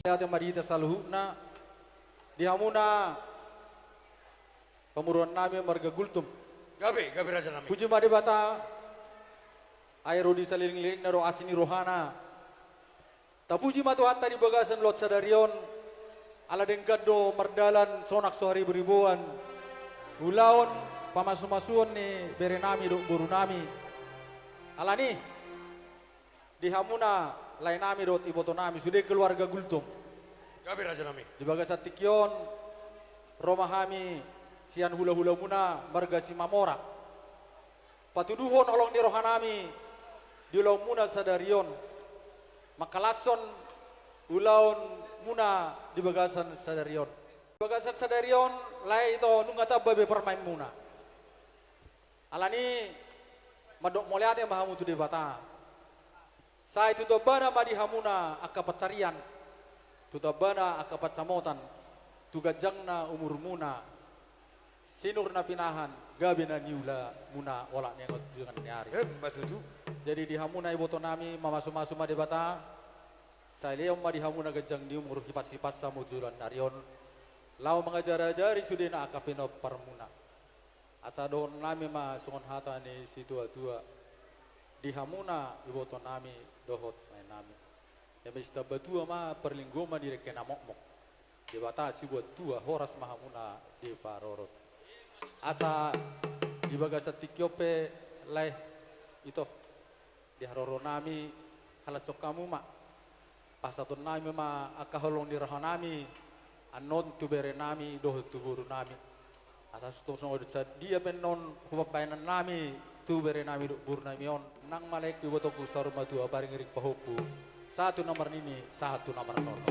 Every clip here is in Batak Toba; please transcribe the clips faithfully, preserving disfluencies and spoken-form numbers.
Mauliate ma di hita saluhutna, di hamuna pamoruon nami marga Gultom. Gabe, gabe raja nami. Puji ma Debata, ai ro di saleleng-lelengna do asi ni rohana. Tapuji ma Tuhanta di bagasan ulaon sadari on, ala denggan do mardalan sonang so hariboriboan ulaon pamasumasuon ni bere nami dohot boru nami. Alani, di hamuna lae nami dohot iboto nami sude keluarga Gultom. Gabe raja nami. Di bagasan tingki on, ro ma hami sian hulahulamuna marga Simamora. Patuduhon holong ni roha nami di ulaonmuna sadari on. Mangkalashon ulaonmuna di bagasan sadari on. Di bagasan sadari on, lae ito nunga tamba be parumaenmuna. Alani, mandok mauliate ma hamu tu Debata. Sai tu tambana ma di hamuna angka pansarian, tu tambana angka pansamotan, tu ganjangna umurmuna, sinur na pinahan, gabe na niulamuna olat ni angka tu tonga ni ari. Emma tutu. Jadi di hamuna iboto nami mamasumasu ma Debata, sai lehon ma di hamuna ganjang ni umur, hipas-hipas hamu tu joloan ni ari on, laho mangajarajari sudena angka pinomparmuna. Asa dohonon nami ma songon hata ni situatua, di hamuna iboto nami dohot lae nami. Eme sitamba tua ma parlinggoman di dengke na mokmok. Debata sibuat tua, horas ma hamuna diparorot. Asa di bagasan tingki on pe lae ito, di haroro nami, halashon hamu ma. Pasahaton nami ma angka holong ni roha nami annon tu bere nami dohot tu boru nami. Asa tung songon dia pe annon hupambahenan nami tu bere nami dohot boru nami on, nang ma laengku ibotongku saur matua, paringiring pahompu, sahat tu na marnini, sahat tu na marnono.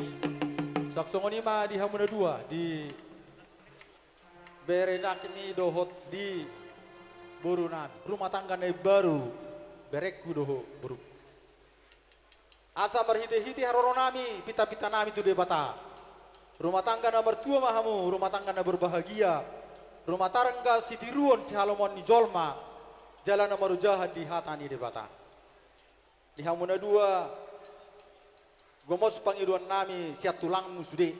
Suang songon i ma di hamu na dua, di bere nami dohot di boru nami. Rumah tangga na imbaru, berengku dohot borungku. Asa marhitehite haroro nami, pintapinta nami tu Debata, rumah tangga na martua ma hamu, rumah tangga na berbahagia, rumah tangga sitiruon sihalomoan ni jolma, jala na marojahan di hata ni Debata. Di hamu na dua, gomos pangidoan nami sian tulangmu sude.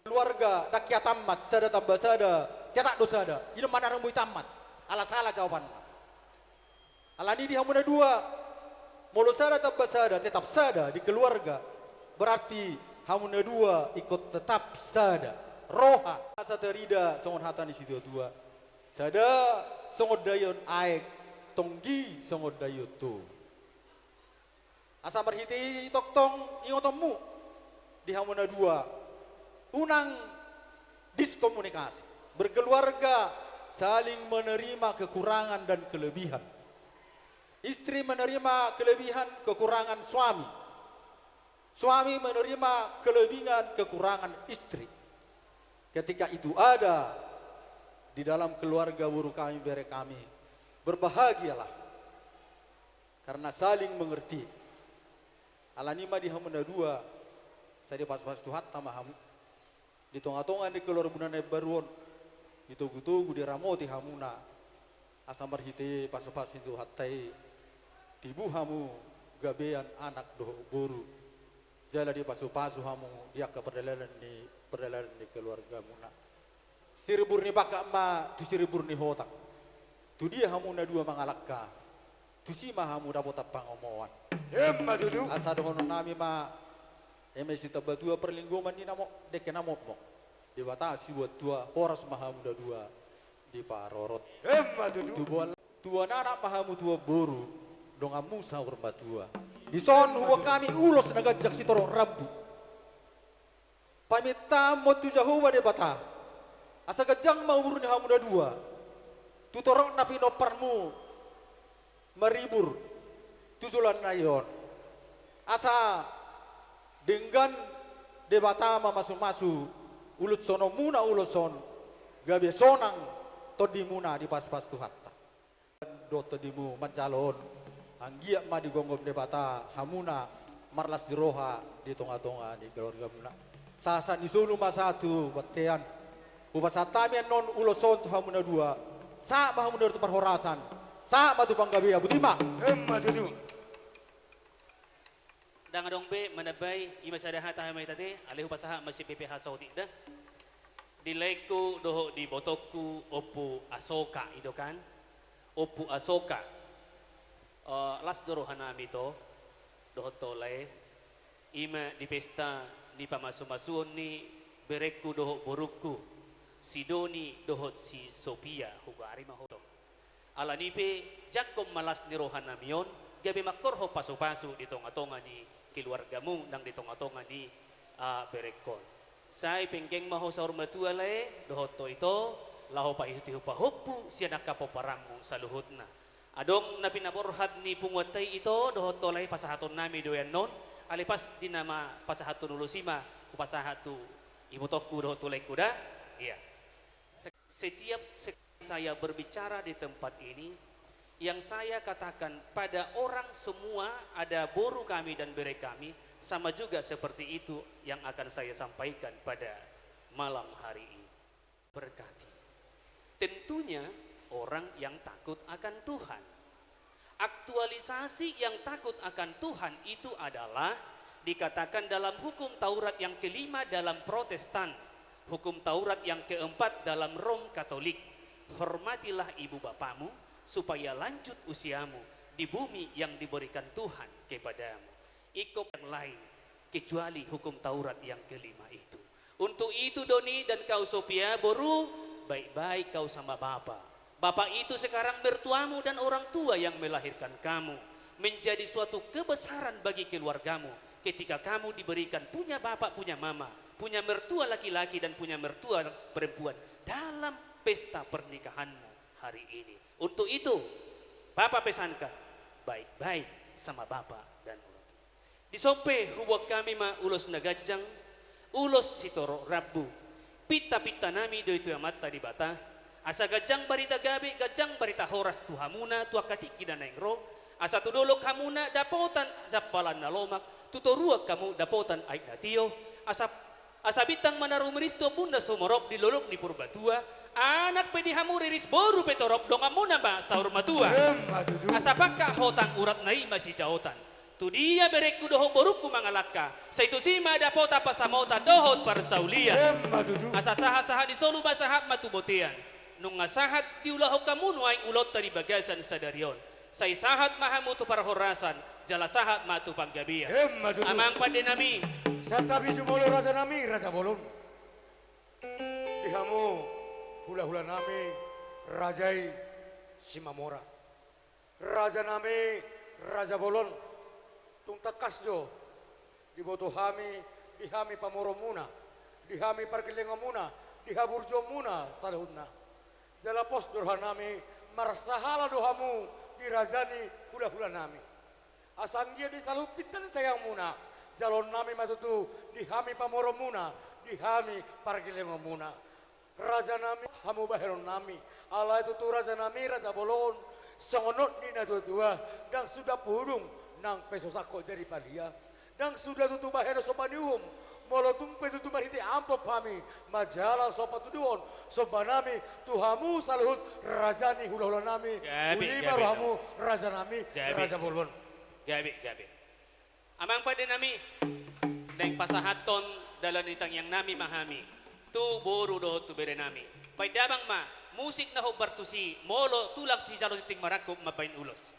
Keluarga ndang hea tammat, sada tamba sada tetap do sada. I do manang boi tammat, ala sala jawabanna. Alani di hamu na dua, molo sada tamba sada tetap sada di keluarga, berarti hamu na dua ingkon tetap sada roha. Asa tarida songon hata ni situatua, sada songon daion aek, tonggi songon daion toru. Asa marhite i tongtong ingotonmu di hamu na dua, unang diskomunikasi. Berkeluarga saling menerima kekurangan dan kelebihan. Istri menerima kelebihan kekurangan suami. Suami menerima kelebihan kekurangan istri. Ketika itu ada di dalam keluarga boru kami, bere kami, berbahagialah. Karena saling mengerti. Alani ma di hamu na dua, sai dipasupasu Tuhanta ma hamu. Di tongatonga ni keluargamuna na imbaru on, ditogutogu, diramoti hamuna. Asa marhite pasupasu ni Tuhanta i, tibu hamu gabean anak dohot boru. Jala dipasupasu hamu di angka pardalanan ni, pardalanan ni keluargamuna. Sirimbur ni pangkat ma tu sirimbur ni hotang. Tu dia hamu na dua mangalangka, tusi ma hamu dapotan pangomoan. Emma tutu. Asa dohonon nami ma, eme sitamba tua parlinggoman ni na mo-, dengke na mokmok. Debata sibuat tua, horas ma hamu na dua diparorot. Emma tutu. Tubuan, tubuan anak ma hamu, tubuan boru, donganmu saur matua. Dison huboan hami ulos na ganjang sitorop rambu. Pamintaanmu tu Jahowa Debata, asa ganjang ma umur ni hamu na dua, tu torop na pinomparmu maribur tu joloan ni ari on. Asa denggan Debata mamasumasu ulaonmuna ulos on, gabe sonang tondimuna dipasupasu Tuhanta. Dohot tondimu manjalo on, anggiat ma digomgom Debata hamuna marlas ni roha di tongatonga ni keluargamuna. Sahat ni solu ma sahat tu bontean. Hupasahat hami annon ulos on tu hamu na dua. Sahat ma hamu na dua tu parhorasan, sahat ma tu panggabean. Botima. Emma tutu. Ndang adong be manambai, i ma sada hata hami ma ate, alai hupasahat ma sian P P H saotik da. Di laengku dohot di ibotongku, Ompu Asoka i do kan. Ompu Asoka. Eh, las do rohanami ito, dohot ito lae. I ma di pesta ni pamasumasuon ni berengku dohot borungku, si Doni dohot si Sopia, hugari ma ho ito. Alani i pe, jangkon ma las ni rohanami on, gabe mangkorhon pasupasu di tongatonga ni keluargamu nang di tongatonga ni, ah, berengkon. Sai penggeng ma ho saur matua lae, dohot ho ito, laho paihutihut pahompu sian angka pomparanmu saluhutna. Adong na pinaborhat ni punguanta i ito, dohot ho lae, pasahatonnami do i annon, alai pas di na ma pasahathon ulos i ma, hupasahat tu ibotongku dohot tu laengku da. Iya. Se-, setiap se-, saya berbicara di tempat ini, yang saya katakan pada orang semua, ada boru kami dan bere kami, sama juga seperti itu yang akan saya sampaikan pada malam hari ini. Berkati. Tentunya orang yang takut akan Tuhan. Aktualisasi yang takut akan Tuhan itu adalah dikatakan dalam Hukum Taurat yang kelima dalam Protestan, Hukum Taurat yang keempat dalam Rom Katolik, "Hormatilah ibu bapamu, supaya lanjut usiamu di bumi yang diberikan Tuhan kepadamu." Ingkon yang lain kecuali Hukum Taurat yang kelima itu. Untuk itu, Doni, dan kau, Sopia, boru, baik-baik kau sama bapa. Bapa itu sekarang mertuamu dan orang tua yang melahirkan kamu. Menjadi suatu kebesaran bagi keluargamu ketika kamu diberikan punya bapa, punya mama, punya mertua laki-laki, dan punya mertua perempuan dalam pesta pernikahanmu hari ini. Untuk itu, Bapa pesankan, baik-baik sama bapa dan orang tua. Dison pe huboan hami ma ulos na ganjang, ulos sitorop rambu. Pintapintanami do i tu Amanta Debata, asa ganjang barita gabe, ganjang barita horas tu hamuna, tu angka tingki na naeng ro, asa tu dolok hamuna dapotan jampalan na lomak, tu toruan hamu dapotan aek na tio, asa Asa bintang ma na rumiris tu ombun na sumorop di dolok ni Purbatua, anak pe di hamu riris, boru pe torop, donganmuna ma saur matua. Emma tutu. Asa pangkat hotang uratna i masijaotan. Tu dia berengku dohot borungku mangalangka, sai tusi ma dapotan pansamotan dohot parsaulian. Emma tutu. Asa sahatsahat ni solu ma sahat ma tu bontean. Nunga sahat diulahon hamu nuaeng ulaonta di bagasan sadari on. Sai sahat ma hamu tu parhorasan, jala sahat ma tu panggabean. Emma tutu. Amang pandenami. Santabi jumolo rajanami, raja bolon. Di hamu hulahulanami, raja i Simamora. Rajanami, raja bolon. Tung tangkas do diboto hami, di hami pamoruonmuna, di hami pargellengonmuna, di haburjuonmuna saluhutna. Jala pos do rohanami, marsahala do hamu di raja ni hulahulanami. Asa anggiat di saluhut pinta ni tangiangmuna, jaloonnami ma tutu di hami pamoruonmuna, di hami pargellengonmuna. Rajanami, hamu bahenonnami, alai tutu rajanami, raja bolon, songon nidok ni natuatua, ndang suda pudung, nang pe so sangkot jadi palia. Ndang suda tutu bahenon somba ni uhum, molo tung pe tutu marhite amplop hami manjalo somba patuduhon, sombanami tu hamu saluhut raja ni hulahulanami. Gabe, uli ma gabe, rohamu, rajanami, gabe, raja bolon. Gabe, gabe. Amang pandenami, naeng pasahathon dalan ni tangiangnami ma hami tu boru dohot tu berenami. Baen damang ma musik na hombar tusi, molo tulang sijalo tingting marangkup mambaen ulos.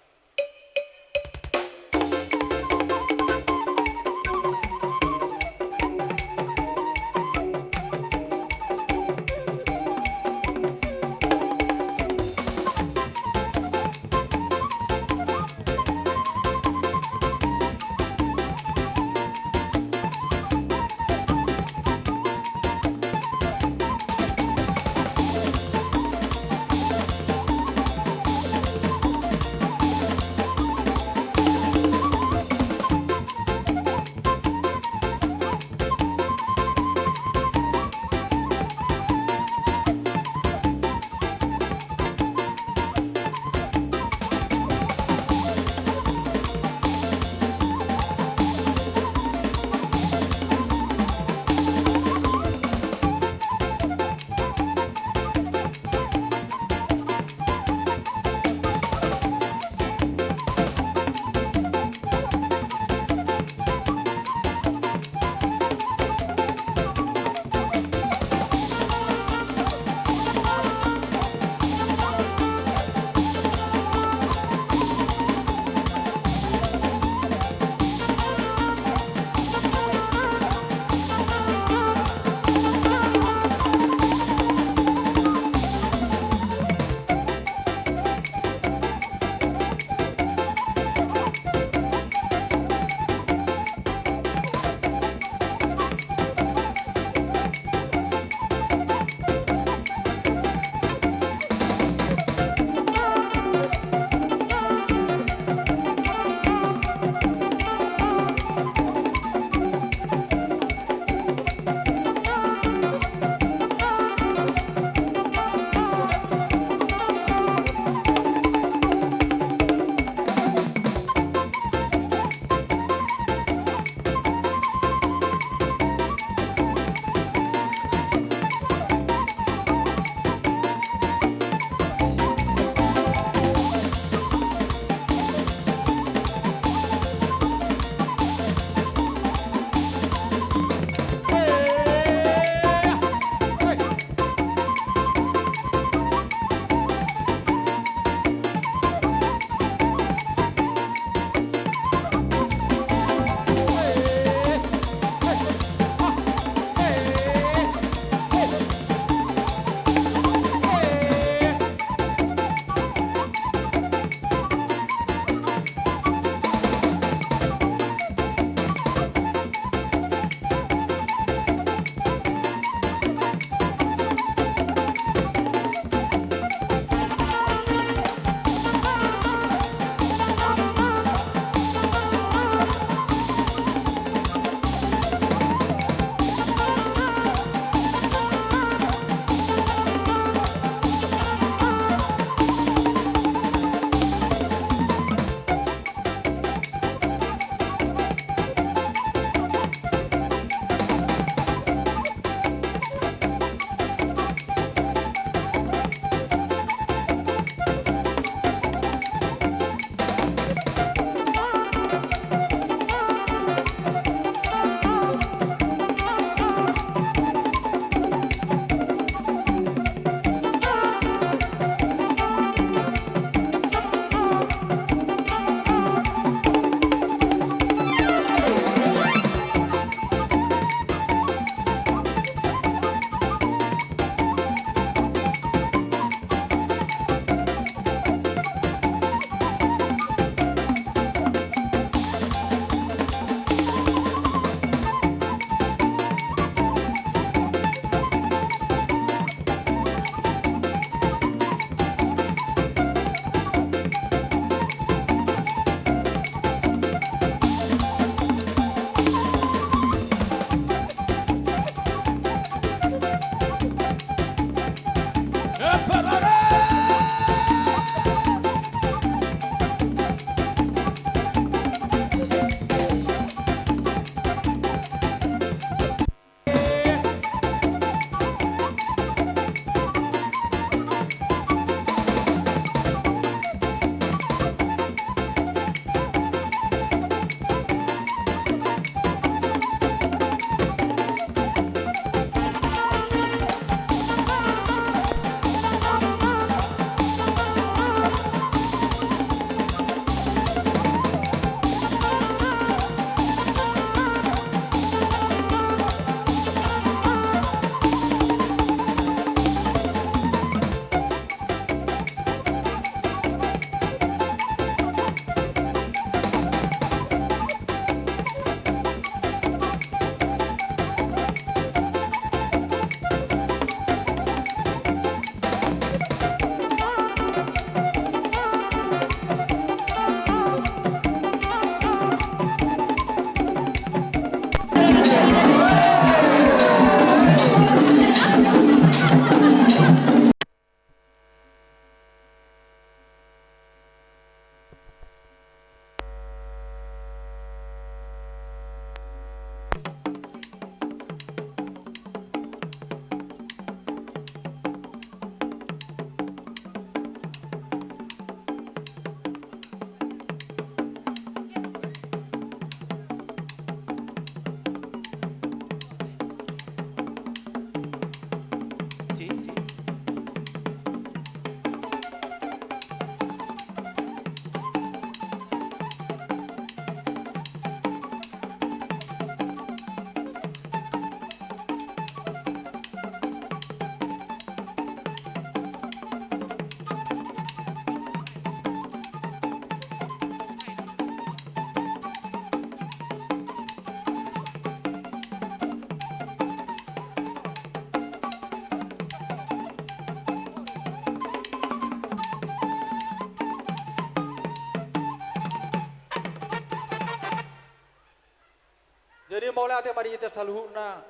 Mauliate ma di hita saluhutna,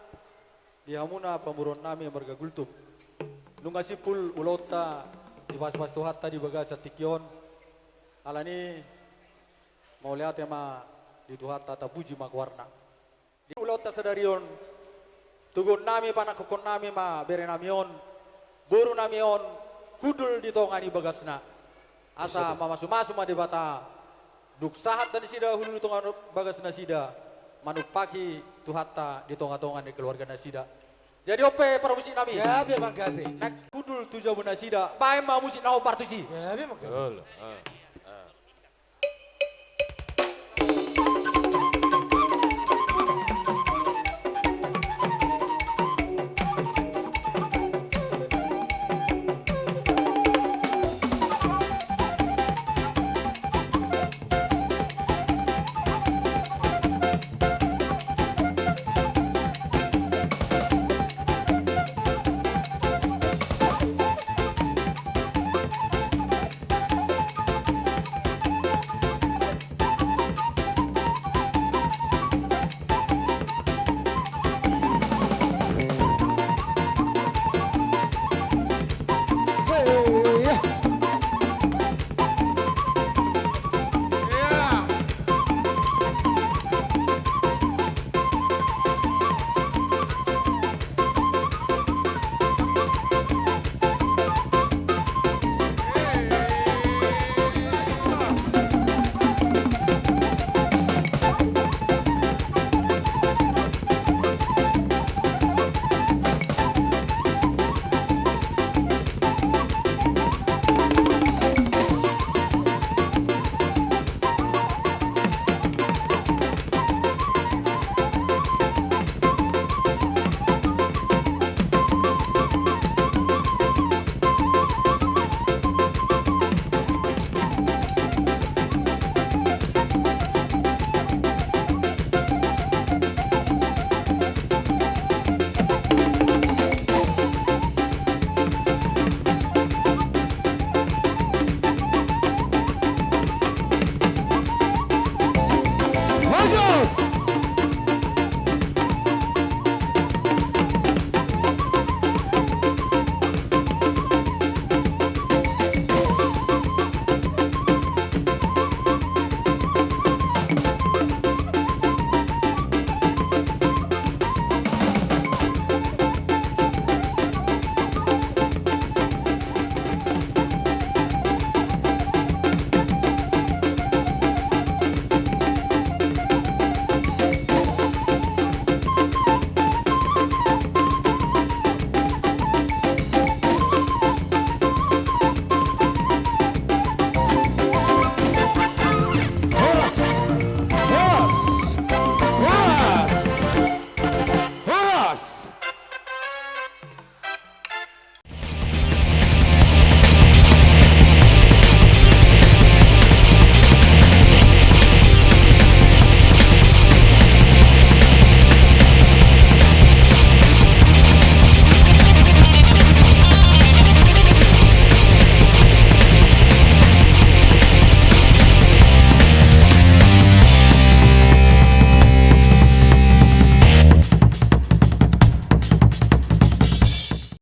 di hamuna pamoruon nami marga Gultom. Nunga simpul ulaonta dipasupasu Tuhanta di bagasan tingki on. Alani mauliate ma di Tuhanta, tapuji ma goarna. Di ulaonta sadari on, toguon nami, panangkokhon nami ma bere nami on, boru nami on, hundul di tonga ni bagasna. Asa mamasumasu ma Debata, dung sahat nasida hundul di tonga bagas nasida, manumpahi Tuhanta di tongatonga ni keluarga nasida. Jadi on pe parmusik nami. Gabe ma gabe. Naeng hundul tu jabu nasida, baen ma musik na hombar tusi. Gabe ma gabe. Betul. Ah.